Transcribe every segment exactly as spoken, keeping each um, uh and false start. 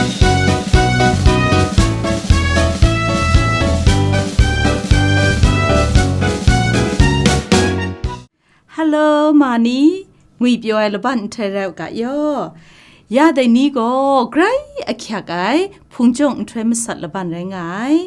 Hello, ma ni, ngwi pyaw ai laban nhtoi rai u ga yaw. Ya dai ni gaw grai ahkyak ai hpung jawng nhtoi masat laban rai nga ai.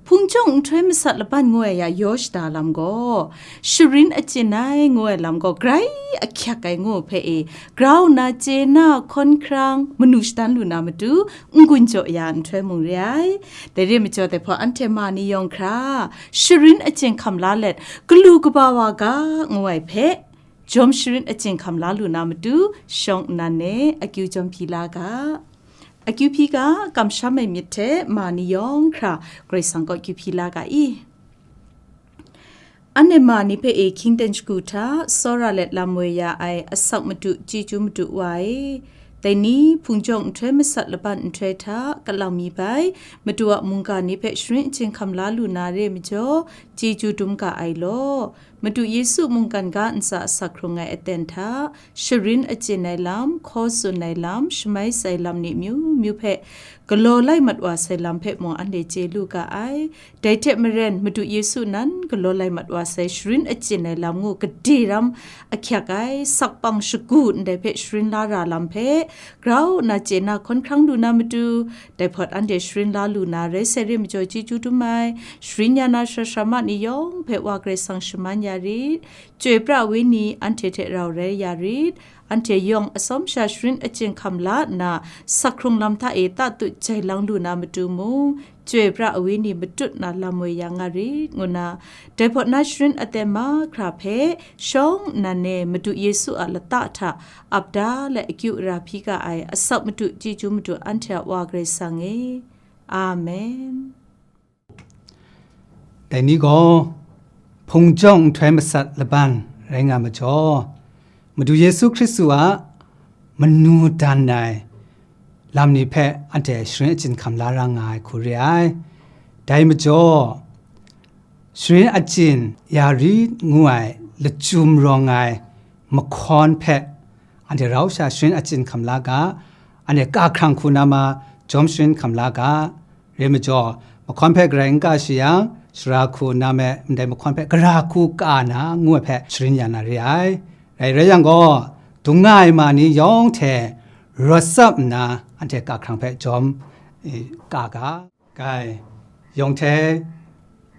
Hpung jawng nhtoi masat laban ngu ai ya yaw shada lam gaw, sharin achyin ai ngu ai lam gaw grai ahkyak ai ngu hpe e, grau na chye na hkawn hkrang manu shadan lu na matu n-gun jaw ya nhtoi mung re ai. Dai re majaw dai hpaw anhte ma ni yawng hkra, sharin achyin hkam la let, galu kaba wa ga ngu ai hpe, jawm sharin achyin hkam la lu na matu, shawng nnan e akyu jawm hpyi la ga. Akyu hpyi ga, kamsham ai myit hte ma ni yawng hkra, Karai Kasang kaw akyu hpyi la ga i. Anhte ma ni hpe e hkying ten shagu hta, tsawra let lam woi ya ai asak madu, chyeju madu wa e. Dai ni, hpung jawng nhtoi masat laban nhtoi hta, kalang mi bai, Madu a mungga ni hpe sharin achyin hkam la lu na re majaw, chyeju dum ga ai law. Madu Yesu mungkan ga ntsa asak hkrung ai aten hta, sharin achyin ai lam, hkaw tsun ai lam, shamai sai lam ni amyu myu hpe galaw lai mat wa sai lam hpe mung anhte chye lu ga ai. Dai hte maren, Madu Yesu nan galaw lai mat wa sai sharin achyin ai lam ngu gade ram ahkyak ai, sakpang shagu ndai hpe sharin la ra lam hpe, grau na chye na hkawn hkrang lu na matu, dai hpawt anhte sharin la lu na rai sai re majaw chyeju dum ai, sharin ya na sara sara ma ni yawng hpe Wa Karai Kasang shaman ya rit, Chyoi pra ai wenyi anhte hte rau rai ya rit, anhte yawng atsawm sha sharin achyin hkam la nna, sak hkrung lam hta e tatut jai lang lu na matu mung, chyoi pra ai wenyi matut na lam woi ya nga rit, ngu na, dai hpawt na sharin aten mahkra hpe, shawng nnan e Madu Yesu a lata hta ap da let akyu ara hpyi ga ai asak madu chyeju madu anhte a Wa Karai Kasang e. Amen. Dai ni gaw, hpung jawng nhtoi masat laban rai nga majaw, Madu Yesu Hkristu a manu dan ai lam ni hpe anhte sharin achyin hkam la ra nga ai hku re ai. Dai majaw, sharin achyin ya rit ngu ai lachyum rawng ai mahkawn hpe anhte rau sha sharin achyin hkam la ga, anhte ka hkrang hku na ma jawm sharin hkam la ga, re majaw, mahkawn hpe garai n ka shi yang, sara hku na me ndai mahkawn hpe gara hku ka na ngu ai hpe sharin ya na re ai. Rai, rai yang gaw, dung nga ai ma ni yawng hte rawt tsap nna, anhte ka hkrang hpe jawm, eh, ka ga. Kai, yawng hte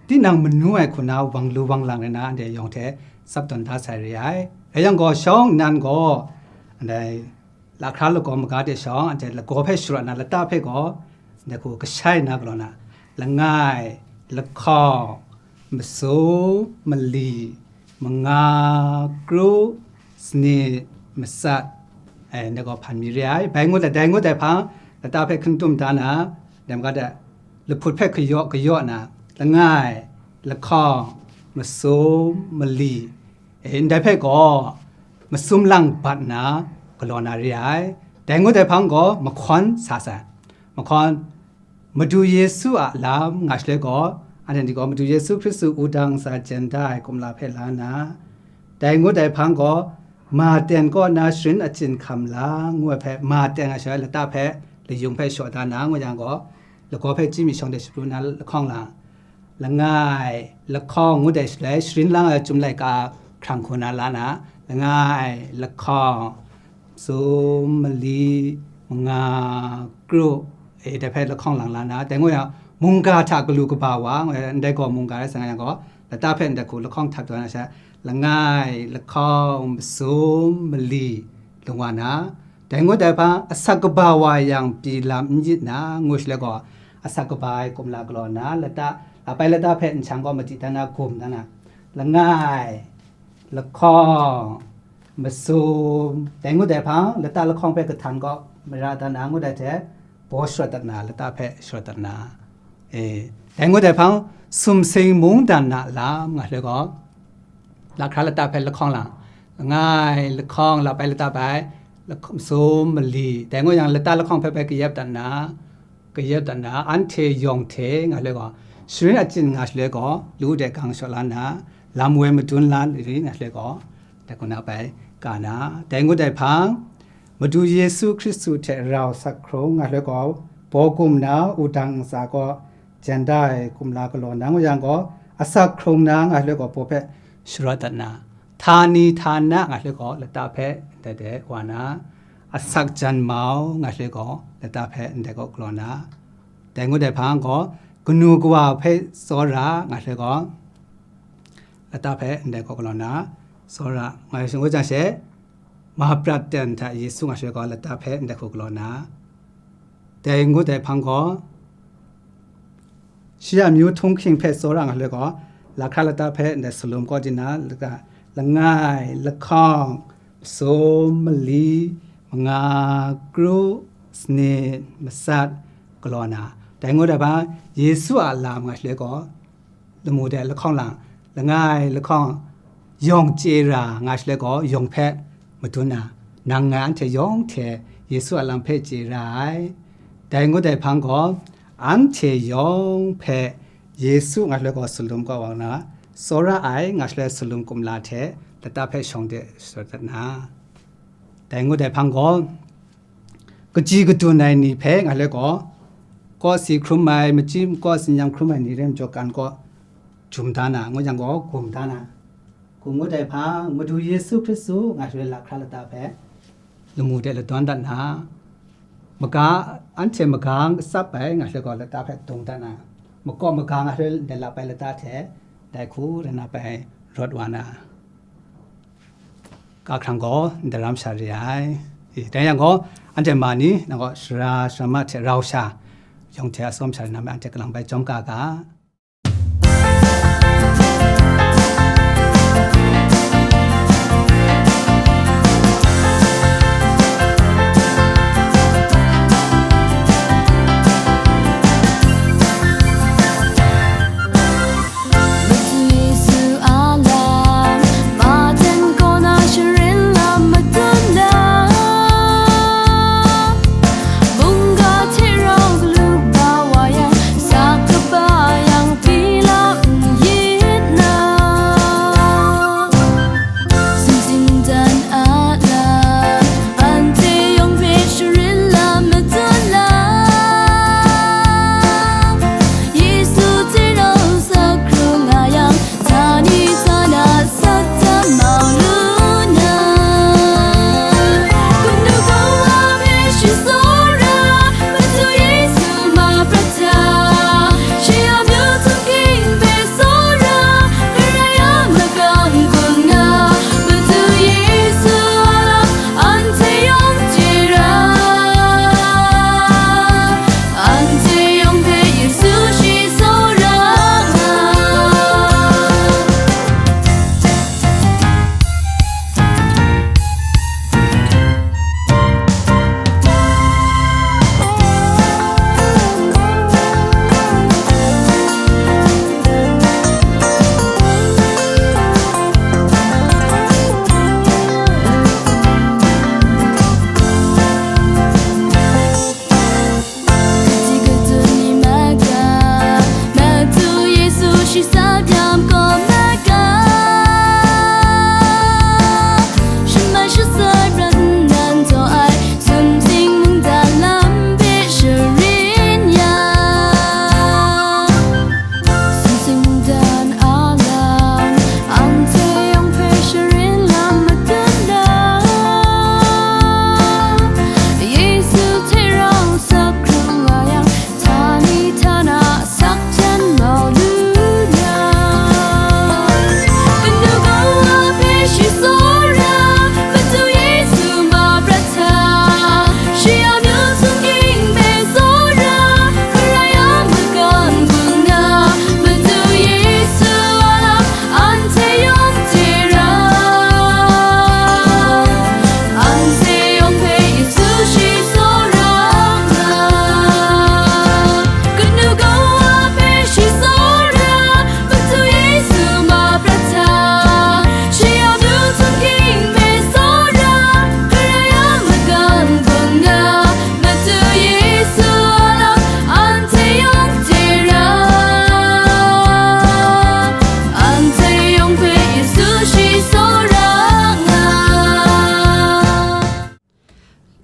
tinang manu ai hku na wang lu wang lang rai na, anhte yawng hte tsap tawn da sai re ai. Rai yang gaw, shawng nnan gaw, ndai lahkra lagaw maga de shawng, anhte lagaw hpe sharawt na lata hpe gaw, ndai hku kashai na galaw na, langai, lahkawng, masum, mali, manga, kru, sanit, matsat, eh, ndai gaw hpan mi re ai. Bai ngut ai, dai ngut ai hpang, lata hpe hkun tum da na, dai maga de, lahput hpe kayaw, kayaw na, langai, lahkawng, masum, mali, eh, ndai hpe gaw, masum lang bat na, galaw na re ai. Dai ngut ai hpang gaw, mahkawn sa sai. Mahkawn, Madu Yesu a lam nga shaloi gaw, anhte ni gaw Madu Yesu Hkristu wudang ntsa jen da ai kumla hpe la na, dai ngut ai hpang gaw, maten kaw na sharin achyin hkam la ngu ai hpe, maten nga shaloi lata hpe layung hpe shaw da na, ngu yang gaw, lagaw hpe chyi mi shawng de shapru na lahkawng lang, langai, lahkawng ngu dai shaloi, sharin lang ai chyum laika hkrang hku na la na, langai, lahkawng, sum, mali, manga, kru, e, dai hpe lahkawng lang la na, dai ngu yang, mungga hta galu kaba wa, ngu yang, ndai gaw mungga rai sa nga yang gaw, lata hpe ndai hku lahkawng htat tawn na sha, langai, lahkawng, masum, mali, lung wa na, dai ngut dai hpang, asak kaba wa yang pyi lam n yit na, ngu shaloi gaw, asak kaba ai kumla galaw na, lata, labai lata hpe nhkyang gaw madi dan na, gum dan na, langai, lahkawng, masum, dai ngut dai hpang, lata lahkawng hpe kahtan kaw mara dan na ngut ai hte, baw sharawt dat na, lata hpe sharawt dat na, e, dai ngut dai hpang, sumsing mungdan na lam nga shaloi gaw, lahkra lata hpe lahkawng lang, langai, lahkawng, labai lata bai, lahk-, masum, mali, dai ngut yang lata lahkawng hpe bai kayep dat na, kayep dat na, anhte yawng hte nga shaloi gaw, sharin achyin nga shaloi gaw, lu de gang shaw la nna, lam woi madun la ri nga shaloi gaw, dai hku na bai ka na, dai ngut dai hpang, Madu Yesu Hkristu hte rau sak hkrung nga shaloi gaw, baw gum na wudang ntsa kaw jan da ai kumla galaw na ngu yang gaw, asak hkrung na nga hte gaw baw hpe sharawt dat na, htani htana nga hte gaw lata hpe ndai de wa na, asak jan mau nga hte gaw lata hpe ndai kaw galaw na, dai ngut ai hpang gaw, kanu kawa hpe tsawra nga hte gaw, lata hpe ndai kaw galaw na, tsawra nga hte gaw jang she, Mahaprat ten hta Yesu nga hte gaw lata hpe ndai hku galaw na, dai ngut ai hpang gaw, shi a amyu htunghking hpe tsawra nga hte gaw, lahkra lata hpe ndai salum kaw di na, lata, langai, lahkawng, masum, mali, manga, kru, sanit, masat, galaw na, dai ngut ai hpang, Yesu a lam nga hte gaw, lamu de lahkawng lang, langai lahkawng yawng chye ra nga shaloi gaw, yawng hpe madun na, nang ngai anhte yawng hte Yesu a lam hpe chye ra ai. Dai ngut ai hpang gaw, anhte yawng hpe Yesu nga shaloi gaw salum kau wa na, tsawra ai nga shaloi salum kumla hte lata hpe shawng de sharawt dat na. Dai ngut ai hpang gaw, kaji kadun ai ni hpe nga let gaw, kawsi hkrum ai, machyi makawsi nyam hkrum ai ni rai majaw kan kaw jum da na, ngu yang gaw gum da na, gum ngut ai hpang, Madu Yesu Hkristu nga hte lahkra lata hpe lamu de ladawn dat na, maga, anhte maga tsap ai nga hte gaw lata hpe dung dat na, makaw maga nga hte de lap ai lata hte dai hku rai na bai rawt wa na. Kahkrang gaw ndaram sha re ai. E, dai yang gaw, anhte ma ni, nang gaw sara sarama hte rau sha, yawng hte atsawm sha re na me, anhte kalang bai jawm ka ga.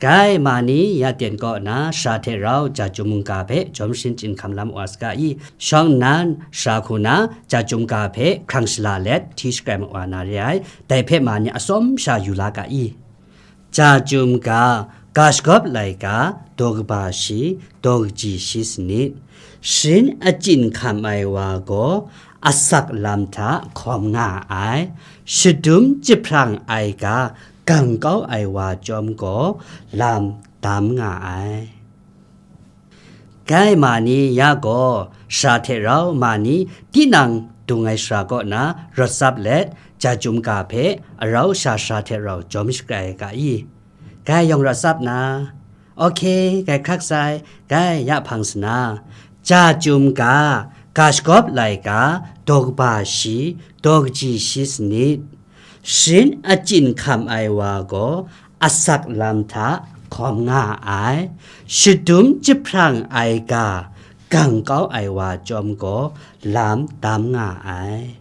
Dai ma ni ya ten kaw na sara hte rau ja chyum mungga hpe jawm sharin chyinghkam la ma wa saga i? Shawng nnan sara hku na ja chyum ga hpe hkrang shala let hti shakrai ma wa na re ai, dai hpe ma ni atsawm sha yu la ga i? Ja chyum ga, ga shagawp laika, daw kaba shi, daw kaji shi sanit. Sharin achyin hkam ai wa gaw asak lam hta hkawm nga ai, shadum jahprang ai ga, gang kau ai wa chyawm gaw lam dam nga ai. Gai ma ni ya gaw, sara hte rau ma ni tinang dung ai sara kaw na rawt tsap let, ja chyum ga hpe arau sha sara hte rau jawm shakrai ai ga i? Gai yawng rawt tsap na. Oke, gai hkrak sai, gai ya hpang sana. Ja chyum ga, ga shagawp laika, daw kaba shi, daw kaji shi sanit. Sharin achyin hkam ai wa gaw asak lam hta hkawm nga ai, shadum jahprang ai ga, gang kau ai wa chyawm gaw lam dam nga ai.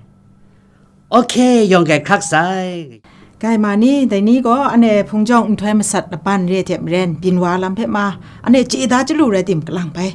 Oke, yawng gai hkrak sai. Gai ma ni, dai ni gaw ane hpung jawng nhtoi masat laban re hte maren, byin wa lam hpe ma, ane chye da chyalu rai tim kalang bai,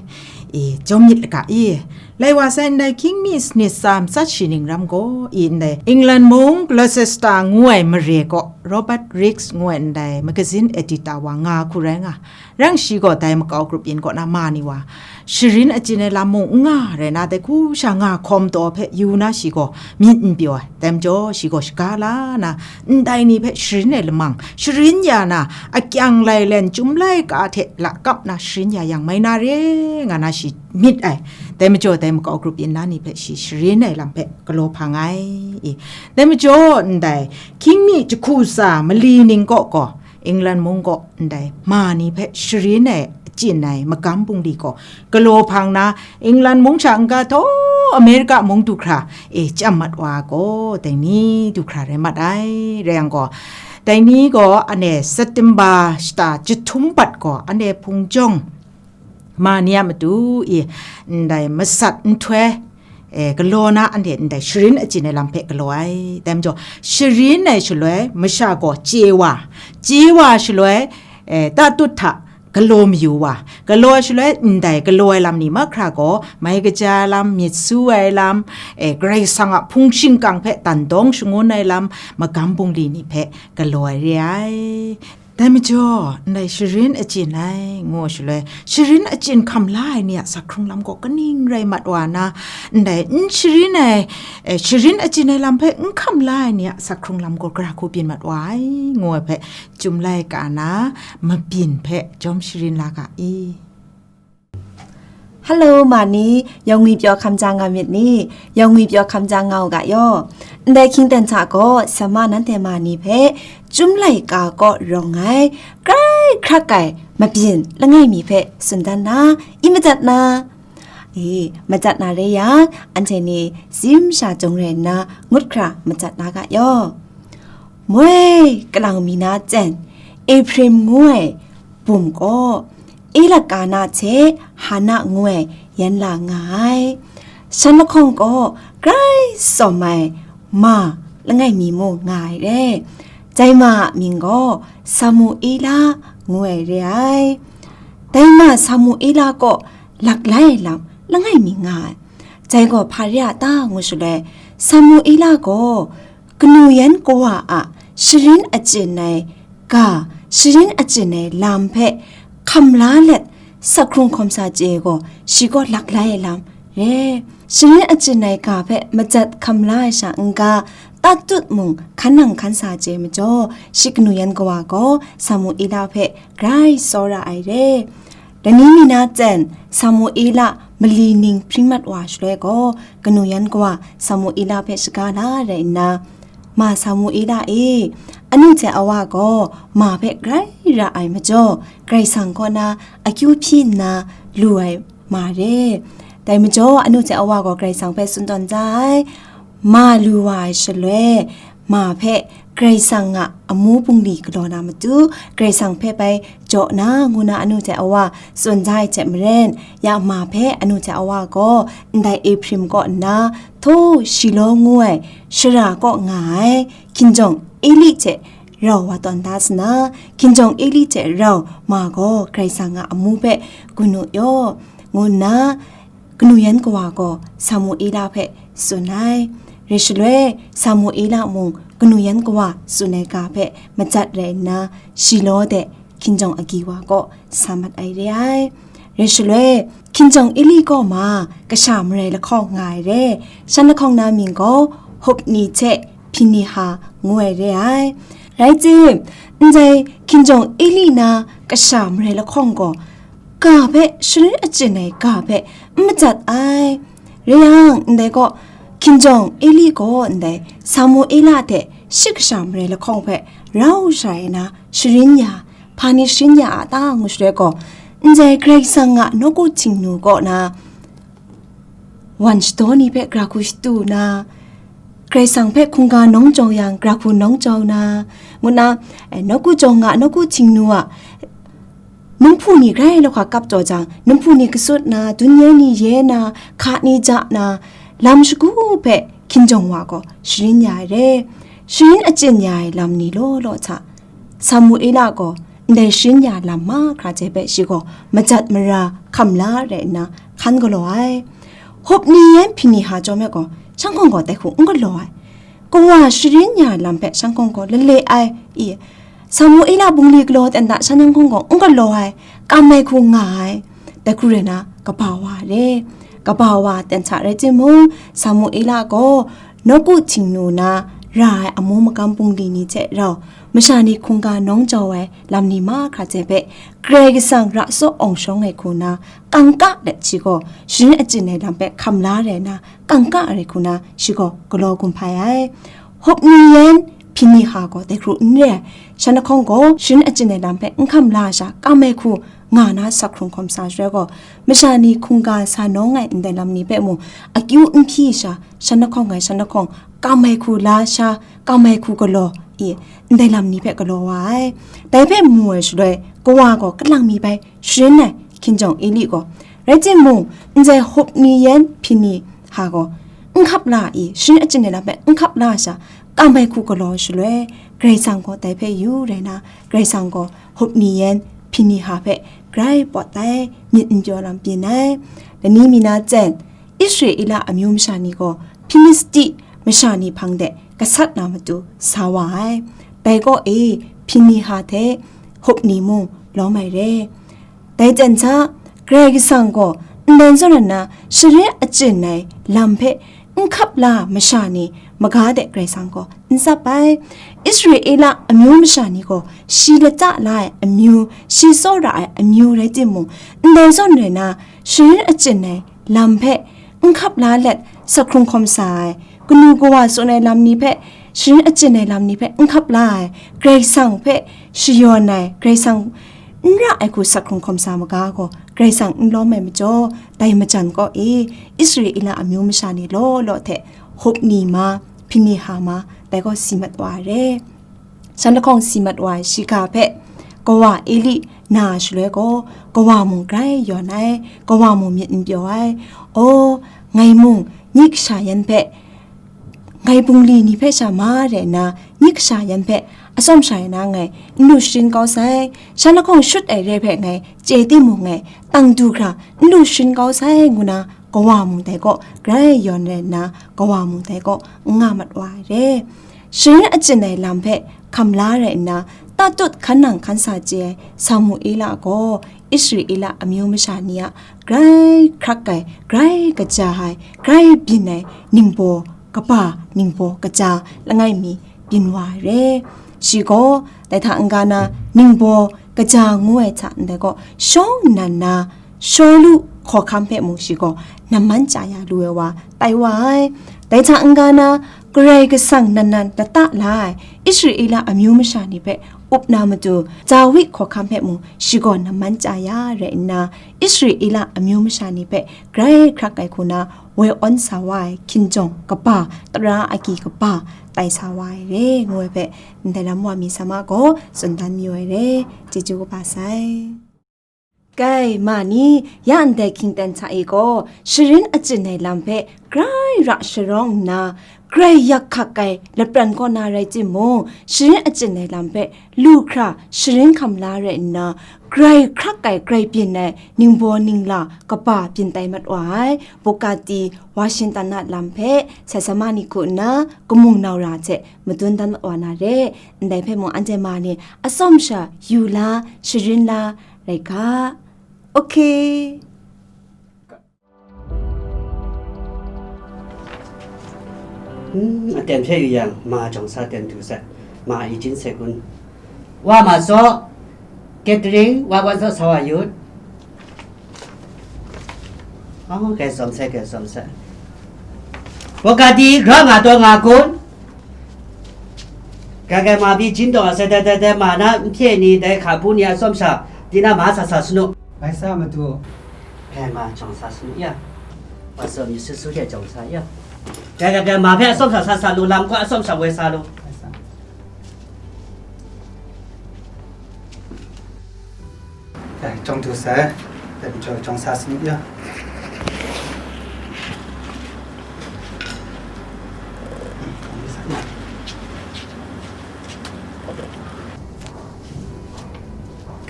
e, jawm myit laga i? Lai wa sai ndai hkying mi sanit tsa matsat shi ning ram gaw, i ndai England mung Gloucester ngu ai mare kaw Robert Raikes ngu ai ndai magazine editor wa nga hku rai nga. Rang shi gaw dai makau grup yin kaw na ma ni wa, sharin achyin ai lam mung n nga rai na, dai hku sha nga hkawm taw hpe yu na shi gaw myit n pyaw ai. Dai majaw, shi gaw shaga la na, ndai ni hpe sharin ai lamang, sharin ya na, akyang lailen chyum laika hte lakap na sharin ya yang mai na re, nga na shi myit ai. Dai majaw, dai makau grup yin na ni hpe shi sharin ai lam hpe galaw hpang ai. I, dai majaw, ndai hkying mi jahku tsa mali ning kaw gaw, England mung kaw ndai ma ni hpe sharin ai achyin ai magam bungli gaw galaw hpang na, England mung sha n-ga htaw America mung du hkra, e, chyam mat wa gaw, dai ni du hkra rai mat ai. Rai yang gaw, dai ni gaw ane September shata jahtum bat gaw ane hpung jawng ma ni a matu i, ndai masat nhtoi, e, galaw na anhte ndai sharin achyin ai lam hpe galaw ai. Dai majaw, sharin ai shaloi masha gaw chye wa, chye wa shaloi, e, tatut hta galaw mayu wa, galaw ai shaloi ndai galaw ai lam ni mahkra gaw, mai kaja ai lam, myit su ai lam, e, Karai Kasang a hpung shingkang hpe dan dawng shangun ai lam, magam bungli ni hpe galaw ai re ai. Dai majaw, ndai sharin achyin ai, ngu shaloi, sharin achyin hkam la ai ni a sak hkrung lam gaw kaning rai mat wa na, ndai n sharin ai, e, sharin achyin ai lam hpe n hkam la ai ni a sak hkrung lam gaw gara hku byin mat wa ai, ngu ai hpe, chyum laika na mabyin hpe jawm sharin la ga i? Hello, ma ni, yawng ngwi pyaw hkam ja nga myit ni? Yawng ngwi pyaw hkam ja nga u ga yaw. Ndai hkying ten hta gaw, sa ma nanhte ma ni hpe, chyum laika kaw rawng ai, grai hkrak ai, mabyin langai mi hpe tsun dan na, i majat na? E, majat na re yang, anhte ni tsim sha jawng rai nna, ngut hkra majat na ga yaw. Moi kalang mi na tsen, Ephraim ngu ai bum gaw, Elakana hte Hana ngu ai yan la nga ai. Shan lahkawng gaw grai tsawm ai ma langai mi mung nga ai re. Dai ma a mying gaw Samuela ngu ai re ai. Dai ma Samuela kaw laklai ai lam langai mi nga ai. Dai gaw hpa re a ta ngu shaloi, Samuela gaw kanu yan kawa a sharin achyin ai ga, sharin achyin ai lam hpe hkam la let, sak hkrung hkawm sa chye gaw, shi gaw laklai ai lam re. Sharin achyin ai ga hpe majat hkam la ai sha n-ga, tatut mung hkan nang hkan sa chye majaw, shi kanu yan kawa gaw Samuela hpe grai tsawra ai re. Lani mi na tsen, Samuela mali ning hpring mat wa shaloi gaw, kanu yan kawa Samuela hpe shaga la rai nna, Ma Samuela e, anu hte awa gaw ma hpe grai ra ai majaw, Karai Kasang kaw na akyu hpyi nna lu ai ma re. Dai majaw, anu hte awa gaw Karai Kasang hpe tsun tawn za ai. Ma lu wa ai shaloi, ma hpe Karai Kasang a amu bungli galaw na matu, Karai Kasang hpe bai jaw na ngu na anu hte awa tsun za ai hte maren, ya ma hpe anu hte awa gaw ndai Ephraim kaw nna, htaw Shilo ngu ai shara kaw nga ai, hkinjawng Eli hte rau wa tawn da sa na, hkinjawng Eli hte rau ma gaw Karai Kasang a amu hpe gun u yaw, ngu nna kanu yan kawa gaw Samuela hpe tsun ai. Rai shaloi, Samuela mung kanu yan kawa tsun ai ga hpe matsat rai nna, Shiloh de hkinjawng agyi wa kaw sa mat ai re ai. Rai shaloi, hkinjawng Eli kaw ma kasha marai lahkawng nga ai re. Shan lahkawng na mying gaw Hopni hte Hpiniha ngu ai re ai. Rai tim, ndai hkinjawng Eli na kasha marai lahkawng gaw, ga hpe sharin achyin ai ga hpe n matsat ai. Rai yang, ndai gaw, hkinjawng Eli gaw ndai Samuela hte shi kasha marai lahkawng hpe rau shai na sharin ya, hpa ni sharin ya a ta ngu shaloi gaw, ndai Karai Kasang a nawku Htingnu kaw na wan shadaw ni hpe gra hku shatu na, Karai Kasang hpe hkungga nawng jau yang, gra hku nawng jau na, ngu nna, eh, nawku jau nga, nawku Htingnu a, Num hpu ni grai lahkwa kap taw jang, num hpu ni kasut na, dun ye ni ye na, hka ni ja na, lam shagu hpe hkinjawng wa gaw sharin ya ai re. Sharin achyin ya ai lam ni law law hta, Samuela gaw ndai sharin ya lam mahkra hte hpe shi gaw majat mara hkam la rai nna hkan galaw ai. Hopni yan Hpiniha chyawm e gaw, shanhkawng gaw dai hku n galaw ai. Kawa sharin ya lam hpe shanhkawng gaw lale ai, i, Samuela bungli galaw ten hta shanhkawng gaw n galaw ai, kam ai hku nga ai, dai hku rai na, kaba wa re. Kaba wa ten hta rai timung, Samuela gaw nawku Htingnu na ra ai amu magam bungli ni hte rau, masha ni hkungga nawng jau ai lam ni mahkra hte hpe, Karai Kasang ra tsaw awng shawng ai hku na, kangka let shi gaw, sharin achyin ai lam hpe hkam la rai na, kangka rai hku na, shi gaw galaw gumhpai ai. Hopni yan Hpiniha gaw dai hkru n re ai, shanhkawng gaw sharin achyin ai lam hpe n hkam la ai sha, kam ai hku nga na sak hkrung hkawm sa shaloi gaw, masha ni hkungga sa nawng ai ndai lam ni hpe mung akyu n hpyi sha, shanhkawng ai shanhkawng, kam ai hku la sha, kam ai hku galaw i, ndai lam ni hpe galaw wa ai. Dai hpe mu ai shaloi, kawa gaw kalang mi bai sharin ai, hkinjawng Eli gaw. Rai timung, ndai Hopni yan Hpiniha gaw n hkap la i, sharin achyin ai lam hpe n hkap la sha, kam ai hku galaw shaloi, Karai Kasang gaw dai hpe yu rai na, Karai Kasang gaw Hopni yan Hpiniha hpe grai pawt ai, myit n pyaw lam byin ai. Lani mi na tsen, Israela amyu masha ni gaw Hpilisti masha ni hpang de gasat na matu sa wa ai. Dai kaw e, Hpiniha hte Hopni mung lawm ai re. Dai ten hta, Karai Kasang gaw ndai zawn rai na, sharin achyin ai lam hpe n hkap la masha ni maga de Karai Kasang gaw n tsap ai. Israela amyu masha ni gaw shi lata la ai amyu, shi tsawra ai amyu rai timung, ndai zawn rai na, sharin achyin ai lam hpe n hkap la let, sak hkrung hkawm sa ai, kanu kawa tsun ai lam ni hpe, sharin achyin ai lam ni hpe n hkap la ai, Karai Kasang hpe shayawn ai, Karai Kasang n ra ai hku sak hkrung hkawm sa maga gaw, Karai Kasang n lawm ai majaw, dai majan kaw e, Israela amyu masha ni law law hte, Hopni ma, Hpiniha ma, dai gaw si mat wa ai re. Shan lahkawng si mat wa ai shiga hpe, kawa Eli na shaloi gaw, kawa mung grai yawn ai, kawa mung myit n pyaw ai. Aw, ngai mung, nyi kasha yan hpe, ngai bungli ni hpe sha ma re nna, nyi kasha yan hpe atsawm sha ai na ngai n lu sharin kau sai, shan lahkawng shut ai re hpe ngai chye timung, ngai tang du hkra n lu sharin kau sai, ngu na, kawa mung dai kaw grai yawn rai nna, kawa mung dai kaw n nga mat wa ai re. Sharin achyin ai lam hpe hkam la rai nna, tatut hkan nang hkan sa chye ai Samuela gaw, Israela amyu masha ni a grai hkrak ai, grai kaja ai, grai byin ai ningbaw kaba, ningbaw kaja langai mi byin wa ai re. Shi gaw, dai hta n-ga na, ningbaw kaja ngu ai hta ndai gaw, shawng nnan na, Shawlu hkawhkam hpe mung shi gaw namman chya ya lu ai wa tai wa ai. Dai hta n-ga na, Karai Kasang nan nan lata la ai Israela amyu masha ni hpe up na matu, Dawi hkawhkam hpe mung shi gaw namman chya ya rai nna, Israela amyu masha ni hpe grai hkrak ai hku na woi awn sa wa ai hkinjawng kaba, tara agyi kaba tai sa wa ai re, ngu ai hpe ndai lam wa mi sa ma gaw tsun dan mayu ai re. Chyeju kaba sai. Dai ma ni, ya ndai hkying ten hta e gaw, sharin achyin ai lam hpe grai ra sharawng nna, grai yak hkak ai lapran kaw na rai timung, sharin achyin ai lam hpe lu hkra sharin hkam la rai nna, grai hkrak ai, grai byin ai ningbaw ningla kaba byin tai mat wa ai, Bukati Washington a lam hpe sai sa ma ni hku nna, kamung nau ra hte madun dan mat wa na re. Ndai hpe mung anhte ma ni atsawm sha yu la, sharin la rai ga. Okay. Hmm, aten hpe yu yang, ma jawng sa ten du sai, ma i jin sai kun. Wa ma saw, catering, wa wa zaw sa wa yut. Oh, kai zawm sai, kai zawm sai. Wa ka di, gra nga taw nga kun. Kai kai ma bi jin taw sai, dai, dai, dai, ma na, n hpye ni, dai hka bu ni a tsawm sha, di na ma sa sa sanu. Bai sa matu. Kai ma jawng sa sanu ya. Wa zawm ni su su hte jawng sa ya. Kai kai kai ma hpe a tsawm sha sa sa lu, lam gaw a tsawm sha woi sa lu. Bai sa. Dai, jawng du sai. Dai, jawng, jawng sa sani ya.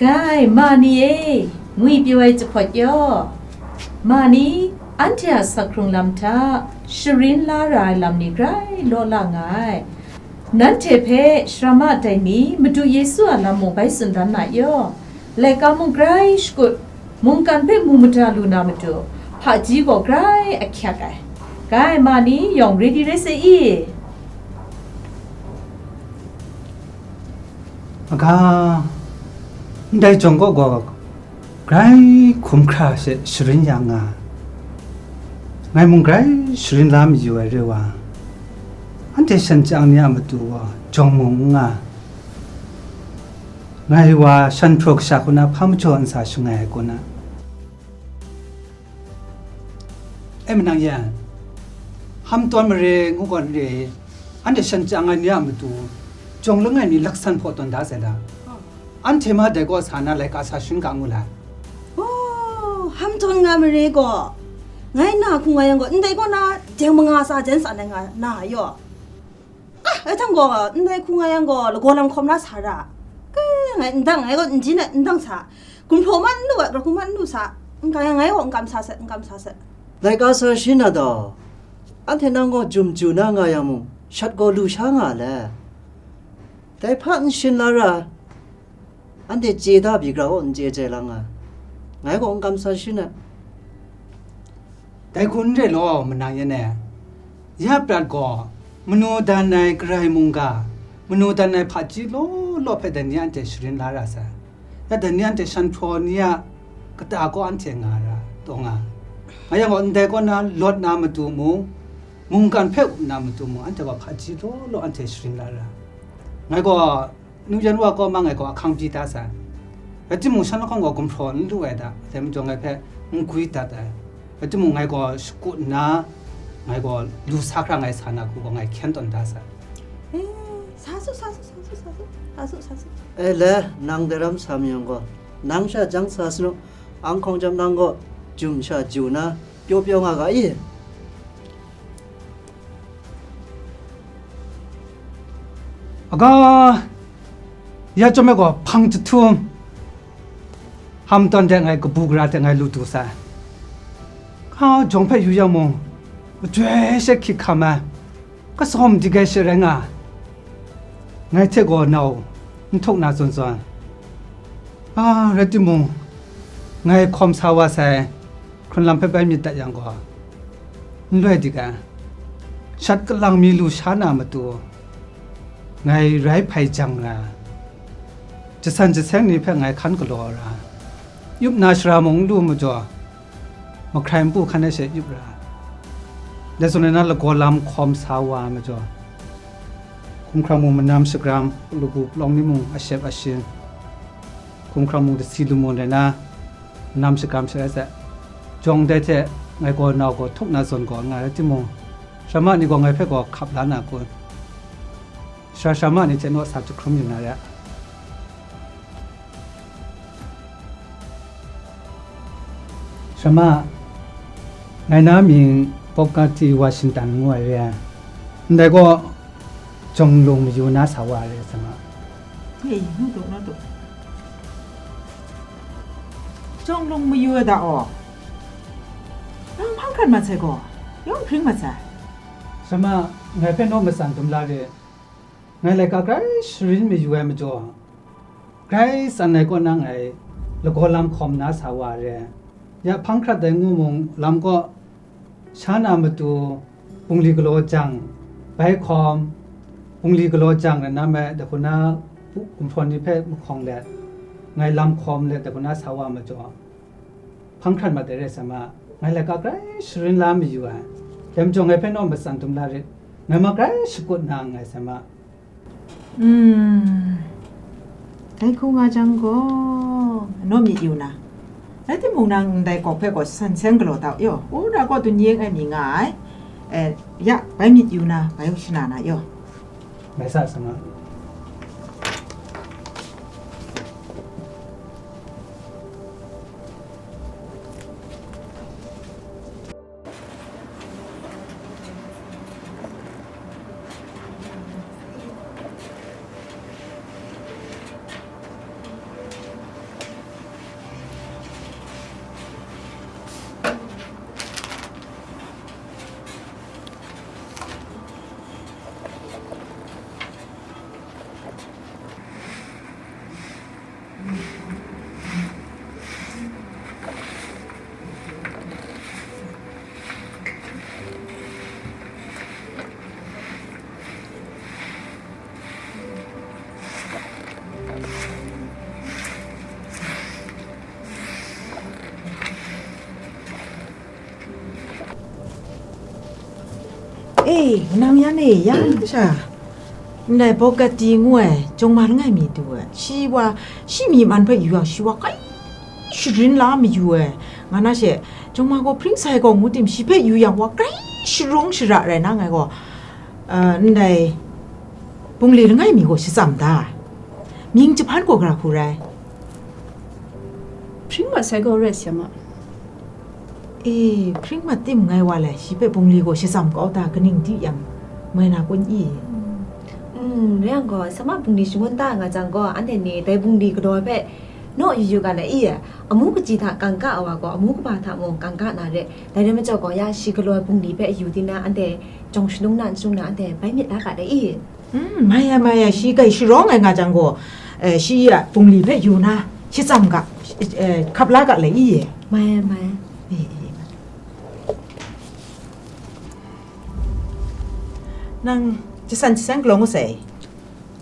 Kai, ma ni e, ngwi pyaw ai jahpawt yaw. Ma ni, anhte a sakhkrung lam hta, sharin la ra ai lam ni grai law la nga ai. Nanhte hpe sharama dai mi Madu Yesu a lam mung bai tsun dan na yaw, laika mung grai shakut, mungkan hpe mu mada lu na matu, hpaji gaw grai ahkyak ai. Kai ma ni yawng ready rai sai i? Aga, ndai jawng kaw gaw, grai hkum hkra she sharin ya nga, ngai mung grai sharin la mayu ai re wa, anhte shan chyang ni a matu gaw jawng mung n nga, ngai wa shan hpraw kasha hku na hpa majaw n sa shangai ai kun a. E manang yan, Hamtawn mare ngu gaw n re, anhte shan chyang ai ni a matu, jawng langai mi laksan hpaw tawn da sai la? Anhte ma dai kaw sa na laika sa sharin ga ngu la? Oh, Hamtawn nga mare gaw, ngai na hku nga yang gaw, ndai kaw na deng manga sa jen sa na nga na yaw. Ah, ai htam gaw, ndai hku nga yang gaw, lagaw lam hkawm la sa ra. Kai, ngai ndang, ngai gaw n jin ai, ndang sa. Gumhpraw man n lu ai, hkra hku man n lu sa. N ga yang ngai gaw n kam sa sat, n kam sa sat. Laika sa sharin na daw, anhte nang gaw jum ju na nga yang mung, shat gaw lu sha nga le. Dai hpa n sharin la ra, anhte chye da bi gara gaw n chye chye lang a, ngai gaw n kamsa sharin ai. Dai hku n re law, manang yan e, ya prat gaw, manu dan ai karai mungga, manu dan ai hpaji law law hpe dai ni anhte sharin la ra sai. Ya dai ni anhte shan hpraw ni a kata kaw anhte nga ra, taw nga. Nga yang gaw, ndai kaw na lawt na matu mung, mungkan hpe up na matu mung, anhte gaw hpaji law law anhte sharin la ra. Ngai gaw, Nu yan wa kaw ma ngai gaw ahkang byi da sai. Rai timung, shan lahkawng gaw gumhpraw n lu ai da, dai majaw ngai hpe n gwi dat ai. Rai timung, ngai gaw shakut nna, ngai gaw lu sa hkra ngai sa na hku gaw ngai hkyen tawn da sai. Eh, sa su, sa su, sa su, sa su, sa su, sa su. Eh, le, nang dai ram sa mayang gaw, nang sha jang sa sanu, ang hkawng jam nang gaw, jum sha ju na, pyaw pyaw nga ga i? Aga, ya chyawm ai gaw hpang jahtum, Hamtawn de ngai kabu gara de ngai lu du sai. Ga jawng hpe yu yang mung, majoi she hkyit hkam ai, kasawm dik ai she rai nga ai. Ngai hte gaw nau n htuk na zawn zawn, a, rai timung, ngai hkawm sa wa sai. Hkrun lam hpe bai myit dat yang gaw, n loi dik ai. Shat kalang mi lu sha na matu, ngai rai hpai jang ra, jasan jaseng ni hpe ngai hkan galaw ra, yup na shara mung n lu majaw, mahkrai npu hkan ai she yup ra, dai zawn e na lagaw lam hkawm sa wa ai majaw, hkumhkrang mung manam shagram, lagu palawng ni mung ashep ashin, hkumhkrang mung dasi lamu rai na, nam shakram sharai sai. Jawng dai hte ngai gaw nau gaw htuk na zawn gaw nga rai timung, sharama ni gaw ngai hpe gaw hkap la na kun? Sara sharama ni hte naw sa jahkrum yu na re ai. Sha ma, ngai na mying Booker T Washington ngu ai re ai. Ndai gaw, jawng lung mayu na sa wa ai re, sha ma. Hei, nu tu, nu tu. Jawng lung mayu ai da aw. Nang hpang hkrat mat sai gaw, yawng hpring mat sai. Sha ma, ngai hpe naw matsan dum la re. Ngai laika grai sharin mayu ai majaw, grai tsan ai kaw na ngai lagaw lam hkawm na sa wa ai re. Ya hpang hkrat ai ngu mung lam kaw, sha na matu bungli galaw jang, bai hkawm, bungli galaw jang rai na me, dahku na gumhpraw ni hpe mahkawng let, ngai lam hkawm let, dahku na sa wa majaw, hpang hkrat mat ai re, sha ma, ngai laika grai sharin la mayu ai. Dai majaw, ngai hpe naw matsan dum la rit, ngai ma grai shakut na nngai, sha ma. Hmm. Dai hku nga jang gaw, naw myit yu na. Rai timung, nang ndai kawk hpe gaw san seng galaw tau yaw. Wora gaw dun yeng ai mi nga ai. Eh, ya, bai myit yu na, bai shana na yaw. Bai sa, sha ma. E, nang yan e, ya sha. Ndai Bogati ngu ai, jawng ma langai mi du ai. Shi wa, shi myi man hpe yu yang, shi wa grai sharin la mayu ai. Nga na she, jawng ma gaw hpring sai gaw ngu tim, shi hpe yu yang wa grai sharung shara rai na ngai gaw, a, ndai bungli langai mi gaw shatsam da. Mying jahpan gaw gara hku rai. Hpring mat sai gaw rai sa ma. E, hpring mat tim ngai wa le, shi hpe bungli gaw shatsam kau ta kaning di yang, mai na kun i? Mm, rai yang gaw, sa ma bungli shangun ta nga jang gaw, anhte ni dai bungli galaw hpe naw yu yu ga na i? Amu kaji hta kangka ai wa gaw, amu kaba hta mung kangka na re. Dai rai majaw gaw, ya shi galaw ai bungli hpe yu di na, anhte jawng shanung na n shung na, anhte bai myit la ga dai i? Mm, mai ai, mai ai, shi grai sharawng ai nga jang gaw, eh, shi a bungli hpe yu na, shatsam ga, eh, hkap la ga lai i? Mai ai, mai ai. Eh, eh, eh. Nang jasan jaseng galaw ngut sai?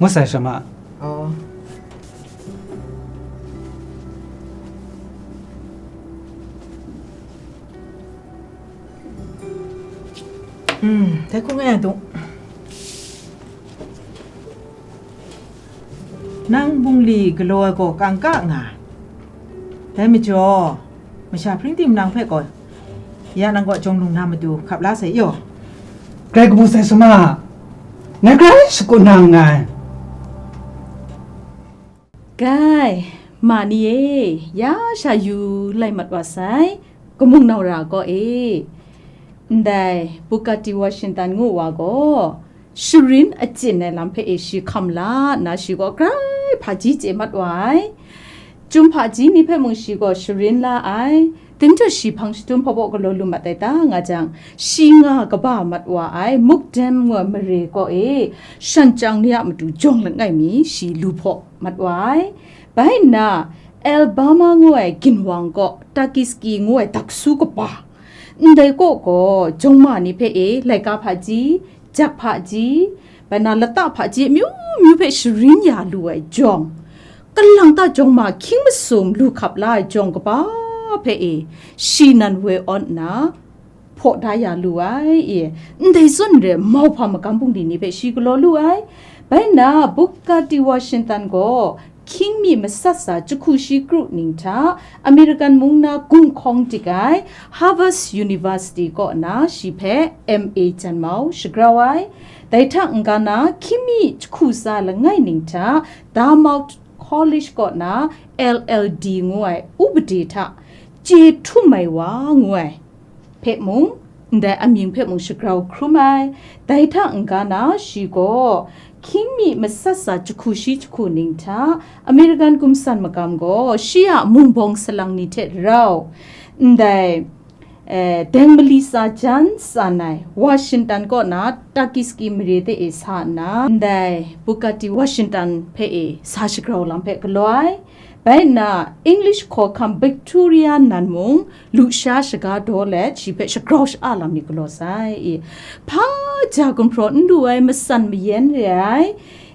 Ngut sai, sha ma. Oh. Hmm, dai hku ngai a dung. Nang bungli galaw ai gaw kangka nga. Dai majaw, masha hpring tim nang hpe gaw, ya nang gaw jawng lung na matu hkap la sai yaw. Grai kabu sai, sha ma, ngai grai shakut na nngai. Grai, ma ni e, ya sha yu lai mat wa sai, kamung nau ra kaw e. Ndai Bukati Washington ngu wa gaw, sharin achyin ai lam hpe e shi hkam la nna, shi gaw grai hpaji chye mat wa ai. Chyum hpaji ni hpe mung shi gaw sharin la ai. Dai majaw shi hpang shadum hpabaw galaw lu mat ai ta nga jang, shi nga kaba mat wa ai Mukden ngu ai mare kaw e, shan chyang ni a matu jawng langai mi shi lu hpaw mat wa ai. Bai nna, Alabama ngu ai ginwang kaw Takiski ngu ai daksu kaba, ndai kaw gaw jawng ma ni hpe e laika hpaji, jak hpaji, bai na lata hpaji amyu myu hpe sharin ya lu ai jawng, kalang ta jawng ma hkying masum lu hkap la ai jawng kaba hpe e, shi nan woi awn nna, hpaw da ya lu ai, e, ndai zawn re mauhpa magam bungli ni hpe shi galaw lu ai. Bai nna, Bukati Washington gaw hkying mi masat sa jahku shi kru ning hta American mung na gumhkawng dik ai Harvard University kaw na shi hpe M A janmau shagrau ai. Dai hta n-ga na, hkying mi jahku tsa langai ning hta Dartmouth College kaw na L L D ngu ai upade hta chye htum ai wa ngu ai hpe mung, ndai amying hpe mung shagrau hkrum ai. Dai hta n-ga na, shi gaw hkying mi masat sa jahku shi jahku ning hta American gumsan magam gaw shi a mungbawng salang ni hte rau ndai, eh, deng mali tsa jan tsan ai Washington kaw na Tuckasegee mare de e sa nna, ndai Booker T. Washington hpe e sa shagrau lam hpe galaw ai. Bai nna, English hkawhkam Victoria nan mung lusha shaga daw let, shi hpe shagrau sha-a lam ni galaw sai i. Hpa ja gumhpraw n lu ai, matsan mayan re ai,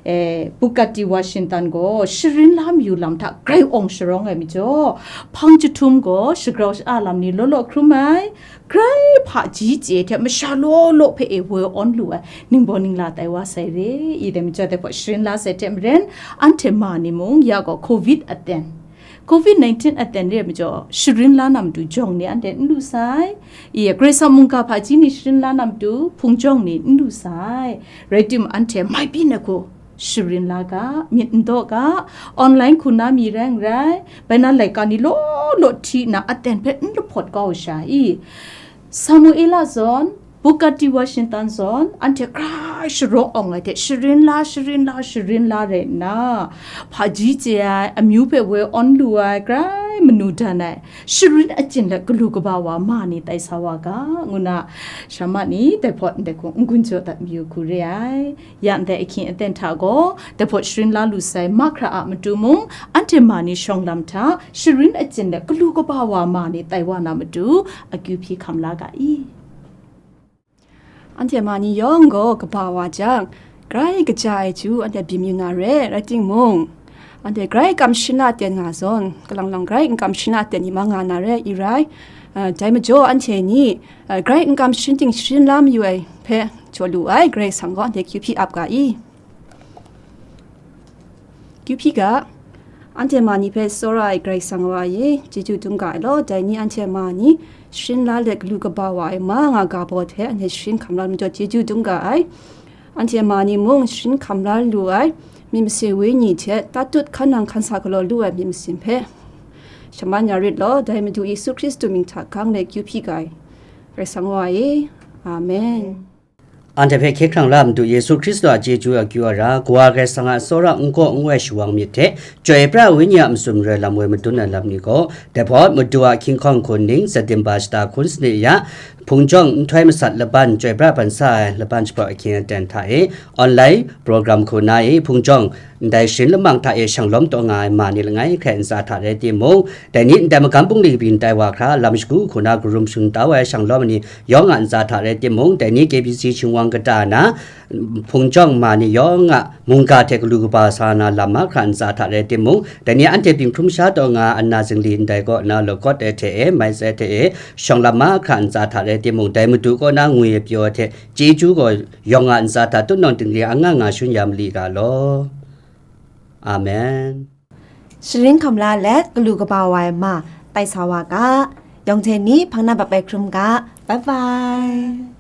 eh, Booker T. Washington gaw sharin la mayu lam hta grai awng sharawng ai majaw, hpang jahtum gaw shagrau sha-a lam ni law law hkrum ai, grai hpaji chye hte masha law law hpe e woi awn lu ai, ningbaw ningla tai wa sai re i. Dai majaw, dai hpaw sharin la sai hte maren, anhte ma ni mung ya gaw covid aten, covid nineteen aten re ai majaw, sharin la na matu jawng ni anhte n lu sai. I, Karai Kasang mungga hpaji ni sharin la na matu hpung jawng ni n lu sai. Rai timung, anhte mai byin ai hku sharin la ga, myit n daw ga, online hku na mi rai n rai, bai na laika ni law law hti nna aten hpe n lahpawt kau sha i. Samuela zawn, Booker T. Washington zawn, anhte grai sharawng awng ai hte, sharin la, sharin la, sharin la rai nna, hpaji chye ai, amyu hpe woi awn lu ai, grai manu dan ai, sharin achyin let galu kaba wa ma ni tai sa wa ga, ngu na, sha ma ni dai hpawt ndai hku n-gun jaw dat mayu hku re ai. Ya ndai ahkying aten hta gaw, dai hpawt sharin la lu sai mahkra a matu mung, anhte ma ni shawng lam hta sharin achyin let galu kaba wa ma ni tai wa na matu, akyu hpyi hkam la ga i. Anhte ma ni yawng gaw kaba wa jang, grai kaja ai chyu anhte byin yu na re, rai timung, anhte grai kamsham la ten nga zawn, kalang lang grai n kamsham la ten ni ma nga na re, i rai. Ah, dai majaw anhte ni, ah, grai n kamsham ting sharin la mayu ai hpe jaw lu ai, Karai Kasang gaw anhte kyu hpyi ap ga i. Kyu hpyi ga, anhte ma ni hpe tsawra ai Karai Kasang wa e, chyeju dum ga ai law, dai ni anhte ma ni sharin la let galu kaba wa ai ma nga ga baw hte anhte sharin hkam la majaw chyeju dum ga ai. Anhte ma ni mung sharin hkam la lu ai myit masin wenyi hte tatut hkan nang hkan sa galaw lu ai myit masin hpe shaman ya rit law, dai Madu Yesu Hkristu mying hta gang let kyu hpyi ga ai Karai Kasang wa e. Amen. Anhte hpe hkye hkrang la Madu Yesu Hkristu a chyeju akyu ara, Kawa Karai Kasang a tsawra n gaw n woi shawang myit hte, Chyoi pra Wenyi a matsun maroi lam woi madun ai lam ni gaw, dai hpawt Madu a hkying hkawng hkun ning, September shata hkun sanit ya, hpung jawng nhtoi masat laban chyoi pra ban sa ai laban jahpawt ahkying aten hta e, online program hku na e, hpung jawng ndai sharin lamang hta e shanglawm taw nga ai ma ni langai hkrai ntsa hta rai timung, dai ni ndai magam bungli kabyin tai wa hkra, lam shagu hku na karum shingtau ai shanglawm ai ni yawng a ntsa hta rai timung, dai ni K B C Shinghwan kata na, hpung jawng ma ni yawng a mungga hte galu kaba sa na lam mahkra ntsa hta rai timung, dai ni anhte byin hkrum sha taw nga ai ana zingli ndai kaw na lawkawt ai hte e, mai tsai hte e, shawng lam mahkra ntsa hta rai timung, dai Madu kaw na ngwi ai pyaw ai hte chyeju gaw yawng a ntsa hta tutnawng dingli anga nga shun ya mali ga law. Amen. Sharin hkam la let galu kaba wa ai ma tai sa wa ga. Yawng hte ni hpang na bap ai hkrum ga. Bye bye.